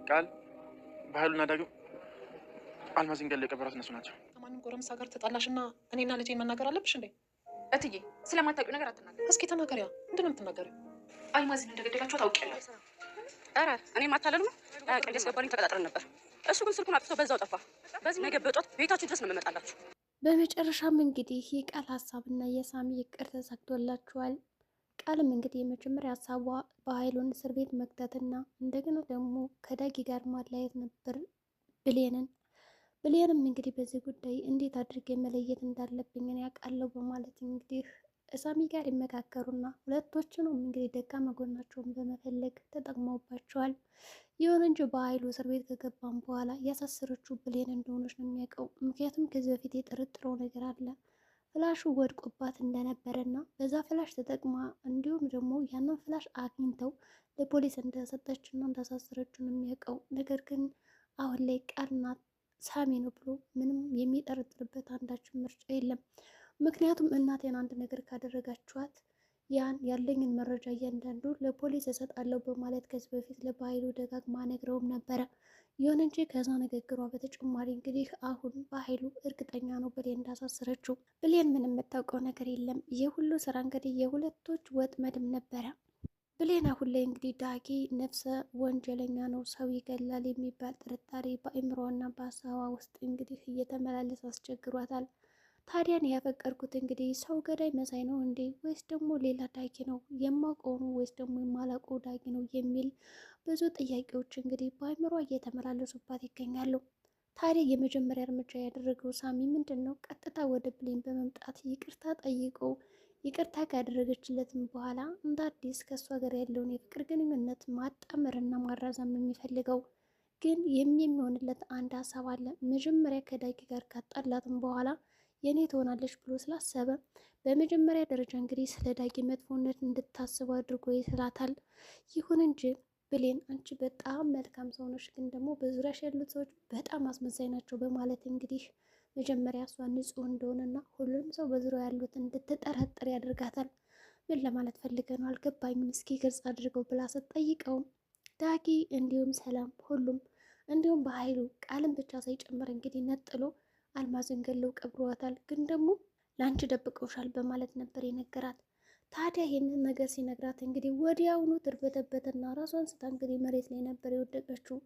ቃል በኃይሉና ዳግም አልማዝን ገለው የቀበሯት እነሱ ናቸው። ከማንም ጎረምሳ ጋር ተጣላሽና እኔና ልጄን መናገር አለብሽ እንዴ? እትዬ ስለማታውቂው ነገር አትናገሪ። እስኪ ተናገሪያ። ምንድን ነው የምትናገሪው? አልማዝን እንደገደላችሁ ታውቂያለሽ። ኧረ እኔ ማታለል ነው። ቀልድ ያስገባልኝ ተቀጣጥረን ነበር። እሱ ግን ስልኩን አጥፍቶ በዛው ጠፋ። በዚህ ነገ በጧት ቤታችሁ ድረስ ነው የምመጣላችሁ። በመጨረሻም እንግዲህ የቃል ሀሳብና የሳሚ ይቅር ተሳክቶላችኋል። ቃልም እንግዲህ የመጀመሪያ ሀሳቧ በኃይሉን እስር ቤት መክተትና እንደገና ደግሞ ከዳጊ ጋር ማለያየት ነበር ብሌንን። ብሌንም እንግዲህ በዚህ ጉዳይ እንዴት አድርጌ መለየት እንዳለብኝ እኔ አውቃለሁ በማለት እንግዲህ እሳሚ ጋር ይመካከሩና ሁለቶችንም እንግዲህ ደካማ ጎናቸውን በመፈለግ ተጠቅመውባቸዋል። ይሁን እንጂ በኃይሉ እስር ቤት ከገባም በኋላ ያሳሰረችው ብሌን እንደሆነች ነው የሚያውቀው። ምክንያቱም ከዚህ በፊት የጠረጠረው ነገር አለ። ፍላሹ ወድቆባት እንደነበረ እና በዛ ፍላሽ ተጠቅማ እንዲሁም ደግሞ ያንን ፍላሽ አግኝተው ለፖሊስ እንደሰጠች እና እንዳሳሰረችው ነው የሚያውቀው። ነገር ግን አሁን ላይ ቃልና ሳሚ ነው ብሎ ምንም የሚጠረጥርበት አንዳችን ምርጫ የለም። ምክንያቱም እናቴን አንድ ነገር ካደረጋችኋት ያን ያለኝን መረጃ እያንዳንዱ ለፖሊስ እሰጣለሁ በማለት ከዚህ በፊት ለበኃይሉ ደጋግማ ነግረውም ነበረ። ይሁን እንጂ ከዛ ንግግሯ በተጨማሪ እንግዲህ አሁን በኃይሉ እርግጠኛ ነው ብሌን እንዳሳሰረችው። ብሌን ምንም የምታውቀው ነገር የለም። ይህ ሁሉ ስራ እንግዲህ የሁለቶች ወጥመድም ነበረ። ብሌን አሁን ላይ እንግዲህ ዳጊ ነፍሰ ወንጀለኛ ነው፣ ሰው ይገላል የሚባል ጥርጣሬ በአእምሮና በሀሳቧ ውስጥ እንግዲህ እየተመላለሰ አስቸግሯታል። ታዲያን ያፈቀርኩት እንግዲህ ሰው ገዳይ መሳይ ነው እንዴ ወይስ ደግሞ ሌላ ዳጊ ነው የማውቀው ነው ወይስ ደግሞ የማላውቀው ዳጊ ነው የሚል ብዙ ጥያቄዎች እንግዲህ በአእምሯ እየተመላለሱባት ይገኛሉ። ታዲያ የመጀመሪያ እርምጃ ያደረገው ሳሚ ምንድን ነው? ቀጥታ ወደ ብሌን በመምጣት ይቅርታ ጠይቆ ይቅርታ ካደረገችለትም በኋላ እንደ አዲስ ከእሷ ጋር ያለውን የፍቅር ግንኙነት ማጣመርና ማራዘም የሚፈልገው ግን የሚሆንለት አንድ ሀሳብ አለ። መጀመሪያ ከዳጊ ጋር ካጣላትም በኋላ የኔ ትሆናለች ብሎ ስላሰበ በመጀመሪያ ደረጃ እንግዲህ ስለ ዳጊ መጥፎነት እንድታስብ አድርጎ ይስላታል። ይሁን እንጂ ብሌን አንቺ በጣም መልካም ሰው ነሽ፣ ግን ደግሞ በዙሪያሽ ያሉት ሰዎች በጣም አስመሳይ ናቸው በማለት እንግዲህ መጀመሪያ እሷ ንጹሕ እንደሆነና ሁሉም ሰው በዙሪያ ያሉት እንድትጠረጥር ያደርጋታል። ምን ለማለት ፈልገ ነው አልገባኝም፣ እስኪ ግልጽ አድርገው ብላ ስትጠይቀውም ዳጊ እንዲሁም ሰላም ሁሉም እንዲሁም በኃይሉ ቃልን ብቻ ሳይጨምር እንግዲህ ነጥሎ አልማዝን ገለው ቀብረዋታል፣ ግን ደግሞ ለአንቺ ደብቀውሻል በማለት ነበር የነገራት። ታዲያ ይህንን ነገር ሲነግራት እንግዲህ ወዲያውኑ ትርበተበትና ራሷን ስታ እንግዲህ መሬት ላይ ነበር የወደቀችው።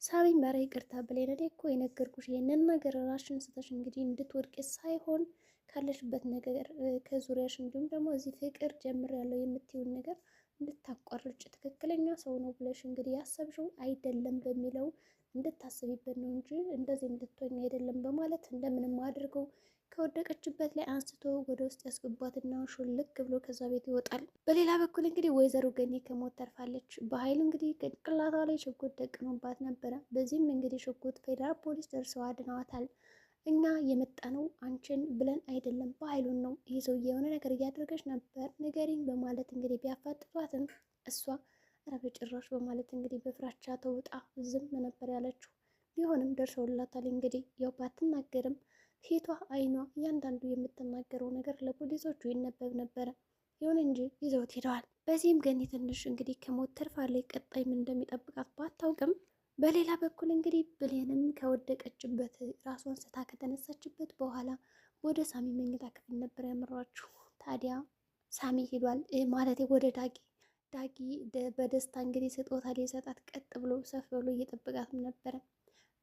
ሳሚም ኧረ ይቅርታ ብሌን፣ እኔ እኮ የነገርኩሽ ይህንን ነገር ራስሽን ስተሽ እንግዲህ እንድትወድቂ ሳይሆን ካለሽበት ነገር ከዙሪያሽ እንዲሁም ደግሞ እዚህ ፍቅር ጀምሬያለሁ የምትይውን ነገር እንድታቋርጭ ትክክለኛ ሰው ነው ብለሽ እንግዲህ ያሰብሽው አይደለም በሚለው እንድታስቢበት ነው እንጂ እንደዚህ እንድትሆኝ አይደለም በማለት እንደምንም አድርገው ከወደቀችበት ላይ አንስቶ ወደ ውስጥ ያስገቧትና ሹልክ ብሎ ከዛ ቤት ይወጣል። በሌላ በኩል እንግዲህ ወይዘሮ ገኒ ከሞት ተርፋለች። በኃይል እንግዲህ ቅንቅላቷ ላይ ሽጉጥ ደቅኖባት ነበረ። በዚህም እንግዲህ ሽጉጥ ፌዴራል ፖሊስ ደርሰው አድነዋታል። እኛ የመጣነው አንቺን ብለን አይደለም በኃይሉን ነው፣ ይህ ሰውዬ የሆነ ነገር እያደረገች ነበር ንገሪኝ በማለት እንግዲህ ቢያፋጥጧትም እሷ ኧረ በጭራሽ በማለት እንግዲህ በፍራቻ ተውጣ ዝም ነበር ያለችው። ቢሆንም ደርሰውላታል። እንግዲህ ያው ባትናገርም ፊቷ፣ አይኗ፣ እያንዳንዱ የምትናገረው ነገር ለፖሊሶቹ ይነበብ ነበረ። ይሁን እንጂ ይዘውት ሄደዋል። በዚህም ገኒ ትንሽ እንግዲህ ከሞት ተርፋለች። ቀጣይ ምን እንደሚጠብቃት ባታውቅም በሌላ በኩል እንግዲህ ብሌንም ከወደቀችበት ራሷን ስታ ከተነሳችበት በኋላ ወደ ሳሚ መኝታ ክፍል ነበር ያመራችው። ታዲያ ሳሚ ሄዷል ማለት ወደ ዳጊ ዳጊ በደስታ እንግዲህ ስጦታ ሊሰጣት ቀጥ ብሎ ሰፍ ብሎ እየጠበቃትም ነበረ።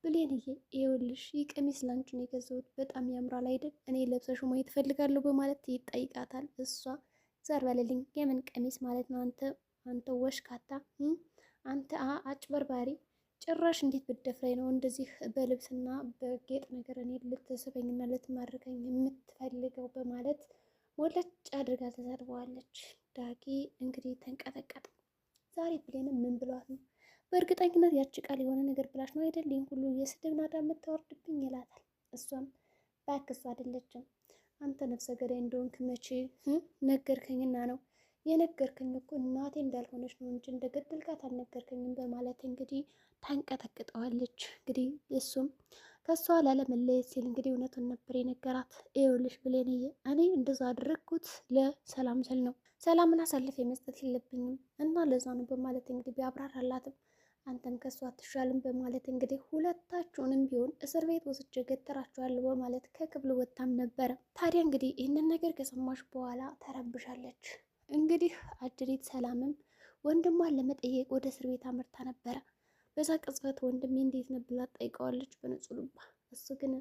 ብሌንዬ ይኸውልሽ ይህ ቀሚስ ላንቺ ነው የገዛሁት፣ በጣም ያምራል አይደል? እኔ ለብሰሽው ማየት እፈልጋለሁ በማለት ይጠይቃታል። እሷ ዘር በልልኝ፣ የምን ቀሚስ ማለት ነው? አንተ አንተ ወሽካታ፣ አንተ አጭበርባሪ፣ ጭራሽ እንዴት ብትደፍረኝ ነው እንደዚህ በልብስና በጌጥ ነገር እኔ ልትስበኝና ልትማርከኝ የምትፈልገው በማለት ሞለጭ አድርጋ ተሰድበዋለች። ዳጊ እንግዲህ ተንቀጠቀጠ። ዛሬ ብሌንም ምን ብሏት ነው? በእርግጠኝነት ያቺ ቃል የሆነ ነገር ብላሽ ነው አይደል? ይህን ሁሉ የስድብ ናዳ የምታወርድብኝ ይላታል። እሷም እባክህ እሷ አይደለችም አንተ ነፍሰ ገዳይ እንደሆንክ መቼ ነገርከኝና ነው የነገርከኝ እኮ እናቴ እንዳልሆነች ነው እንጂ እንደገደልካት አልነገርከኝም በማለት እንግዲህ ታንቀጠቅጠዋለች። እንግዲህ እሱም ከእሷ ላለመለየት ሲል እንግዲህ እውነቱን ነበር የነገራት። ይኸውልሽ ብሌንዬ እኔ እንደዛ አደረግኩት ለሰላም ስል ነው፣ ሰላምን አሳልፌ መስጠት የለብኝም እና ለዛ ነው በማለት እንግዲህ ቢያብራራላትም አንተም ከሷ አትሻልም በማለት እንግዲህ ሁለታችሁንም ቢሆን እስር ቤት ወስጄ ገትራችኋለሁ በማለት ከክፍሉ ወጥታም ነበረ። ታዲያ እንግዲህ ይህንን ነገር ከሰማች በኋላ ተረብሻለች። እንግዲህ አጅሪት ሰላምም ወንድሟን ለመጠየቅ ወደ እስር ቤት አምርታ ነበረ። በዛ ቅጽበት ወንድሜ እንዴት ነው ብላ ጠይቀዋለች በንጹህ ልቧ። እሱ ግን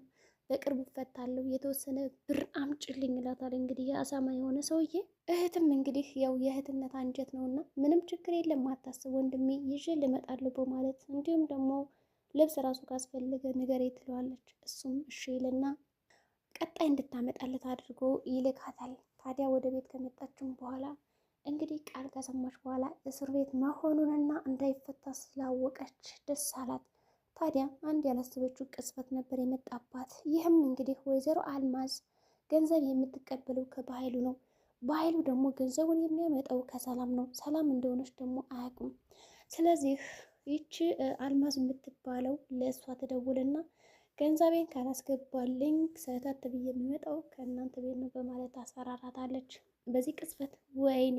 በቅርቡ እፈታለሁ የተወሰነ ብር አምጭልኝ ይላታል። እንግዲህ የአሳማ የሆነ ሰውዬ እህትም እንግዲህ ያው የእህትነት አንጀት ነውና ምንም ችግር የለም አታስብ ወንድሜ ይዤ ልመጣለሁ በማለት እንዲሁም ደግሞ ልብስ ራሱ ካስፈለገ ንገሬ ትለዋለች። እሱም እሺ ይልና ቀጣይ እንድታመጣለት አድርጎ ይልካታል። ታዲያ ወደ ቤት ከመጣችም በኋላ እንግዲህ ቃል ከሰማች በኋላ እስር ቤት መሆኑንና እንዳይፈታ ስላወቀች ደስ አላት። ታዲያ አንድ ያላሰበችው ቅጽበት ነበር የመጣባት። ይህም እንግዲህ ወይዘሮ አልማዝ ገንዘብ የምትቀበለው ከባህሉ ነው። በኃይሉ ደግሞ ገንዘቡን የሚያመጣው ከሰላም ነው። ሰላም እንደሆነች ደግሞ አያውቁም። ስለዚህ ይቺ አልማዝ የምትባለው ለእሷ ትደውልና ገንዘቤን ካላስገባልኝ ሰተት ብዬ የሚመጣው ከእናንተ ቤት ነው በማለት አስፈራራታለች። በዚህ ቅጽበት ወይኔ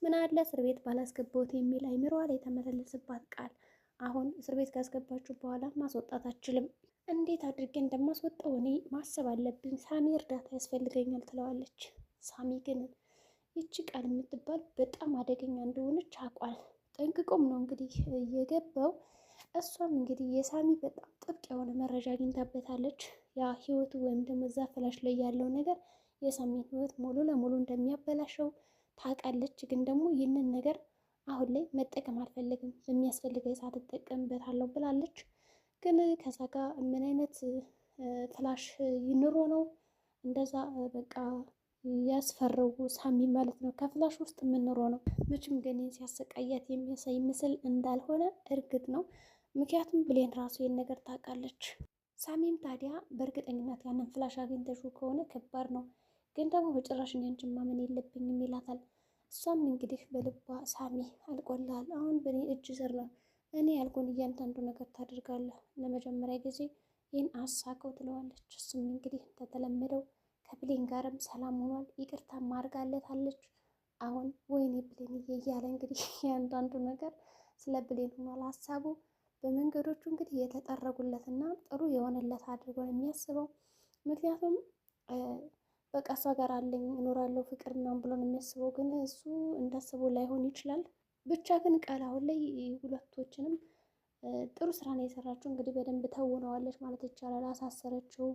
ምን አለ እስር ቤት ባላስገባሁት የሚል አይምሮዋ ላይ የተመላለሰባት ቃል አሁን እስር ቤት ካስገባችሁ በኋላ ማስወጣት አችልም። እንዴት አድርጌ እንደማስወጣው እኔ ማሰብ አለብኝ። ሳሚ እርዳታ ያስፈልገኛል ትለዋለች። ሳሚ ግን ይቺ ቃል የምትባል በጣም አደገኛ እንደሆነች አውቋል። ጠንቅቆም ነው እንግዲህ የገባው። እሷም እንግዲህ የሳሚ በጣም ጥብቅ የሆነ መረጃ አግኝታበታለች። ያ ህይወቱ ወይም ደግሞ እዛ flash ላይ ያለው ነገር የሳሚን ህይወት ሙሉ ለሙሉ እንደሚያበላሸው ታውቃለች። ግን ደግሞ ይህንን ነገር አሁን ላይ መጠቀም አልፈልግም፣ በሚያስፈልገኝ ሰዓት እጠቀምበታለሁ ብላለች። ግን ከዛ ጋር ምን አይነት flash ይኑሮ ነው እንደዛ በቃ ያስፈረው ሳሚ ማለት ነው። ከ flash ውስጥ የምንኖረው ነው። መቼም ገኔን ሲያሰቃያት የሚያሳይ ምስል እንዳልሆነ እርግጥ ነው። ምክንያቱም ብሌን ራሱ ይህን ነገር ታውቃለች። ሳሚም ታዲያ በእርግጠኝነት ያንን flash አግኝተሽው ከሆነ ከባድ ነው፣ ግን ደግሞ በጭራሽ እኔ አንቺን ማመን የለብኝም ይላታል። እሷም እንግዲህ በልቧ ሳሚ አልቆልሃል፣ አሁን በእኔ እጅ ስር ነው፣ እኔ ያልኩን እያንዳንዱ ነገር ታደርጋለህ፣ ለመጀመሪያ ጊዜ ይህን አሳቀው ትለዋለች። እሱም እንግዲህ እንደተለመደው ከብሌን ጋርም ሰላም ሆኗል። ይቅርታ ማርጋለታለች። አሁን ወይኔ ብሌን እያለ እንግዲህ እያንዳንዱ ነገር ስለ ብሌን ሆኗል ሀሳቡ። በመንገዶቹ እንግዲህ የተጠረጉለትና ጥሩ የሆነለት አድርጎ ነው የሚያስበው። ምክንያቱም በቃ እሷ ጋር አለኝ እኖራለሁ ፍቅር ምናምን ብሎ ነው የሚያስበው። ግን እሱ እንዳስበው ላይሆን ይችላል። ብቻ ግን ቃል አሁን ላይ ሁለቶችንም ጥሩ ስራ ነው የሰራችው። እንግዲህ በደንብ ተውነዋለች ማለት ይቻላል። አሳሰረችው፣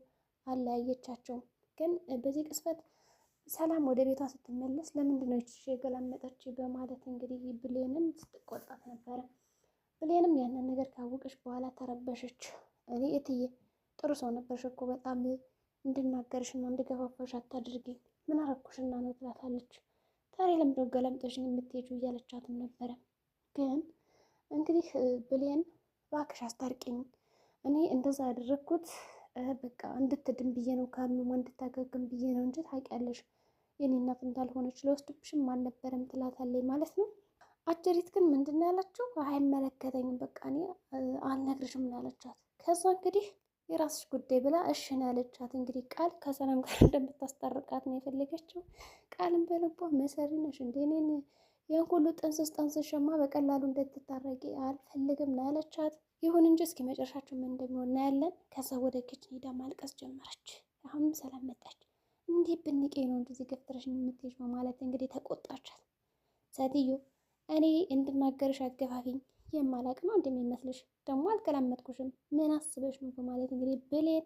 አለያየቻቸው። ግን በዚህ ቅጽበት ሰላም ወደ ቤቷ ስትመለስ ለምንድን ነው ይቺ የገላመጠች በማለት እንግዲህ ብሌንን ስትቆጣት ነበረ። ብሌንም ያንን ነገር ካወቀች በኋላ ተረበሸች። እኔ እትዬ ጥሩ ሰው ነበርሽ እኮ በጣም እንድናገርሽና እንድገፋፋሽ አታድርጊኝ፣ ምን አረኩሽና ነው ትላታለች። ታዲያ ለምንድነው ገላምጠሽኝ የምትሄጂው እያለቻትም ነበረ። ግን እንግዲህ ብሌን እባክሽ አስታርቂኝ፣ እኔ እንደዛ ያደረግኩት በቃ እንድትድን ብዬ ነው፣ ከህመሟ እንድታገግም ብዬ ነው እንጂ ታውቂያለሽ የኔ እናት እንዳልሆነች ለወስድብሽም አልነበረም ትላታለች ማለት ነው። አጀሪት ግን ምንድን ነው ያለችው? አይመለከተኝም በቃ እኔ አልነግርሽም ነው ያለቻት። ከዛ እንግዲህ የራስሽ ጉዳይ ብላ እሺ ነው ያለቻት። እንግዲህ ቃል ከሰላም ጋር እንደምታስታርቃት ነው የፈለገችው። ቃልም በልቧ መሰሪ ነሽ እንደ እኔን ያን ሁሉ ጥንስስ ጠንስሽማ በቀላሉ እንድትታረቂ አልፈልግም ነው ያለቻት። ይሁን እንጂ እስኪ መጨረሻቸው ምን እንደሚሆን እናያለን። ከዛ ወደ kitchen ሄዳ ማልቀስ ጀመረች። አሁንም ሰላም መጣች። እንዲህ ብንቄ ነው እንደዚህ ገፍትረሽ የምትሄጂው በማለት እንግዲህ ተቆጣቻት። ሴትዮ እኔ እንድናገርሽ አገፋፊኝ የማላቅ ነው እንደሚመስልሽ ደግሞ አልገላመጥኩሽም ምን አስበሽ ነው በማለት እንግዲህ ብሌን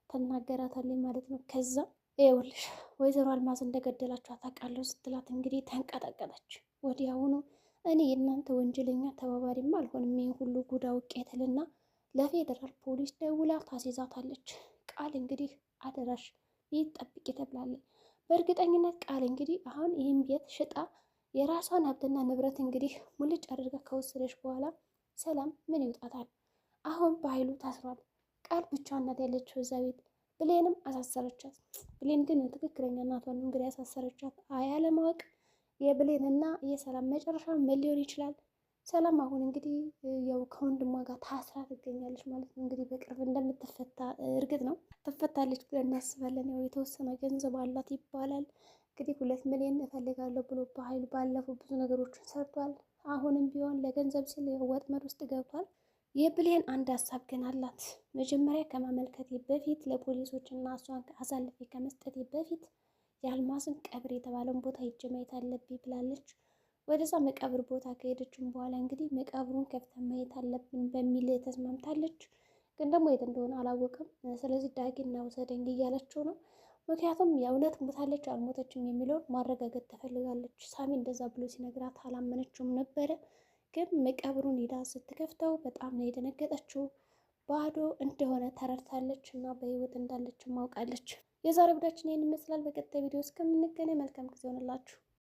ተናገራታለች ማለት ነው። ከዛ ይኸውልሽ ወይዘሮ አልማዝ እንደገደላችሁ አታውቃለሁ ስትላት እንግዲህ ተንቀጠቀጠች። ወዲያውኑ እኔ የእናንተ ወንጀለኛ ተባባሪም አልሆንም ይህን ሁሉ ጉድ አውቄ ትልና ለፌዴራል ፖሊስ ደውላ ታስይዛታለች። ቃል እንግዲህ አደራሽ ቤት ጠብቂ ተብላለች። በእርግጠኝነት ቃል እንግዲህ አሁን ይህን ቤት ሽጣ የራሷን ሀብትና ንብረት እንግዲህ ሙልጭ አድርጋ ከወሰደች በኋላ ሰላም ምን ይውጣታል? አሁን በኃይሉ ታስሯል። ቃል ብቻዋን ናት ያለችው እዛ ቤት። ብሌንም አሳሰረቻት። ብሌን ግን ትክክለኛ እናቷን እንግዲህ ያሳሰረቻት አያለማወቅ የብሌን እና የሰላም መጨረሻ ምን ሊሆን ይችላል? ሰላም አሁን እንግዲህ ያው ከወንድሟ ጋር ታስራ ትገኛለች ማለት ነው። እንግዲህ በቅርብ እንደምትፈታ እርግጥ ነው፣ ትፈታለች ብለን እናስባለን። ያው የተወሰነ ገንዘብ አላት ይባላል። እንግዲህ 2 ሚሊዮን እፈልጋለሁ ብሎ በኃይሉ ባለፈው ብዙ ነገሮችን ሰርቷል። አሁንም ቢሆን ለገንዘብ ሲል ወጥመድ ውስጥ ገብቷል። የብሌን አንድ ሀሳብ ግን አላት። መጀመሪያ ከማመልከቴ በፊት ለፖሊሶች እና እሷን አሳልፌ ከመስጠቴ በፊት የአልማዝን ቀብር የተባለውን ቦታ ሄጄ ማየት አለብኝ ብላለች። ወደዛ መቃብር ቦታ ከሄደችም በኋላ እንግዲህ መቃብሩን ከፍተን ማየት አለብን በሚል ተስማምታለች። ግን ደግሞ የት እንደሆነ አላወቅም። ስለዚህ ዳጊና ውሰደኝ እያለችው ነው። ምክንያቱም የእውነት ሞታለች አልሞተችም የሚለውን ማረጋገጥ ትፈልጋለች። ሳሚ እንደዛ ብሎ ሲነግራት አላመነችውም ነበረ። ግን መቃብሩን ሄዳ ስትከፍተው በጣም ነው የደነገጠችው። ባዶ እንደሆነ ተረድታለች እና በህይወት እንዳለች ማውቃለች። የዛሬ ቪዲዮአችን ይህን ይመስላል። በቀጣይ ቪዲዮ እስከምንገናኝ መልካም ጊዜ ሆንላችሁ።